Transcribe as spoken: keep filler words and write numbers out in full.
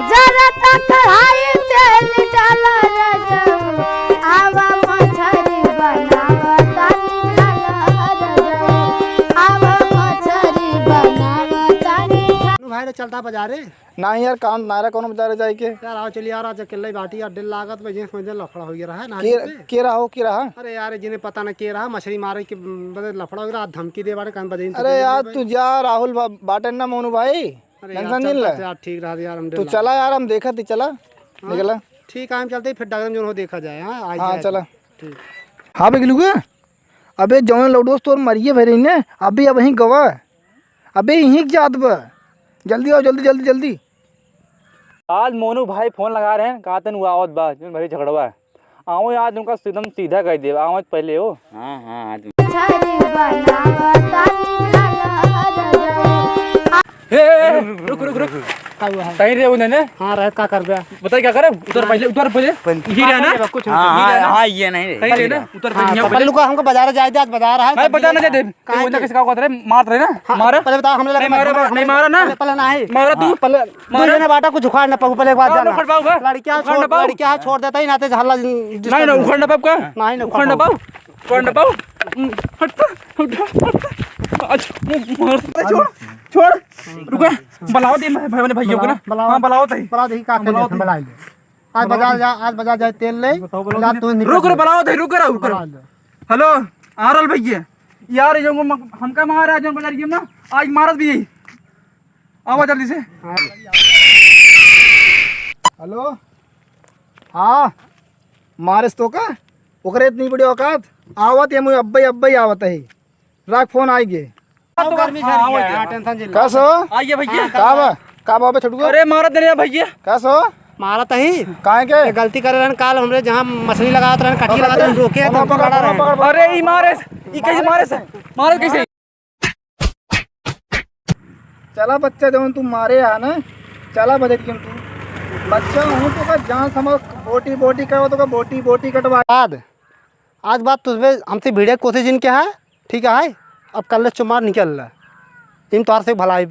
जरत कढ़ाई तेल डाला रजऊ, आवा मछरी बनावा तानी डाला रजऊ, आवा मछरी बनावा तानी। भाई रे, चलता बाजारे? नाही यार, काम ना रहा कौनो बाजारे जाए के। यार, आओ चलिए यार, आज अकेले बाटी यार, दिल लागत बा, जे समझ लफड़ा हो गया रहा है ना के, के रहा हो, के रहा? अरे यार, जिन्हें पता ना के रहा, मछरी मारे के बदे लफड़ा हो गया रहा, धमकी दे बाटे, कहन बजे अरे यार, तू जा, राहुल बा-, बाटे ना मोनू भाई। अरे यार, टेंशन जिन ले। यार, ठीक रहा यार, हम तू डर चला यार, हम देखत ही चला। हाँ? निकला। ठीक है, हम चलते ही फिर डगरम जोन हो देखा जाए। हाँ, आज हाँ, जाए चला। ठीक। हाँ, बिगलू के? अबे जौन लौडोस तोर मरिए भरे ने, अभी अब यहीं गवा। अबे यहीं के जात बा। जल्दी आओ, जल्दी, जल्दी, जल्दी। आज मोनू भाई फोन लगा रहे हैं, कहते हैं वो आवत बा, जोन भरी झगड़वा है। आओ आज उनका एकदम सीधा कर दे, आओ आज पहले हो। हाँ, हाँ, आज। मछरी बनावा तानी डाला रजऊ। ए, ए, ए, रुक, रुक, रुक। का हुआ है? कहीं रे उन्हें ने? हाँ, रहे, का करबे? बताइए क्या करे? उतर पहले, उतर पहले। यही रहना? कुछ नहीं। हाँ, हाँ, हाँ, ये नहीं रे। कहीं रे ना? उतर हाँ, पहले। पल्लू का हमको बाजार जाए दे, आज बाजार है, नहीं, बाजार ना जाए दे। काहे वो ना के? किसी का उतर है, मार रहे ना? हाँ, मारा? पहले बताओ, हमने नहीं लगा मारा, मारा, नहीं मारा ना? पहले, पहले नहीं। मारा तू? हाँ, पहले मारा। तू ना बाटा कुछ उखाड़ ना पाऊ, पहले एक बात हाँ, जाना। उखाड़ पाऊंगा। लड़कियां उखाड़ छोड़, ना पाऊं। लड़कियां छोड़ देता ही ना, ते हल्ला नहीं, नहीं, उखाड़ ना पाऊं का? नहीं, नहीं उखाड़ ना पाऊं। उखाड़ ना पाऊं। हट, हट, हट। अच्छा, मार, छोड़, छोड़। रुका, बुलाओ दे, मैं, भाई, मैंने भैया को ना। बुलाओ, हाँ, बुलाओ दे। बुलाओ दे, का हाँ, बुलाओ दे। बुलाओ दे। आज बाजार जा, आज बाजार जाए, तेल ले। बताओ, बोलो जा, दीदी। तू निकल रुक रे, जा। बुलाओ दे, रुक रे, रुक रे। बुलाओ दे। हेलो, आरल भैया, यार, ये जो म-, हमका मारा है, जो बाजार गया ना, आज मारत भी यही। आवा जल्दी से। हेलो, हाँ, मारिस तो का? ओकरे इतनी बड़ी औकात, आवत है, मुझे अब्बे, अब्बे आवत है। राख फोन आइगे। अब गर्मी झड़ गया, हाँ, हाँ, टेंशन जिन ले। का सो? आइए भैया। का बा? का बा बे छोटुआ? अरे मारा देने भैया। का सो? मारा तही। काहे के? ये गलती करे रहन, काल हमरे जहाँ मछली लगावत रहन, कटकी लगावत रहन, रोके हैं, तो पकड़, पकड़, पकड़, पकड़। अरे ई मारे, ई कैसे मारे से? मारे कैसे? चला बच्चा, जौन तू मारे आ ना, चला बजट के तू। बच्चा हूँ तो का जान समझ, बोटी, बोटी का हो तो का बोटी, बोटी कटवा। बाद आज बात तुझे हमसे भिड़े कोशिश इनके है, ठीक है? अब कल ले चुमार निकल ले, इन तोहार से भलाई पे।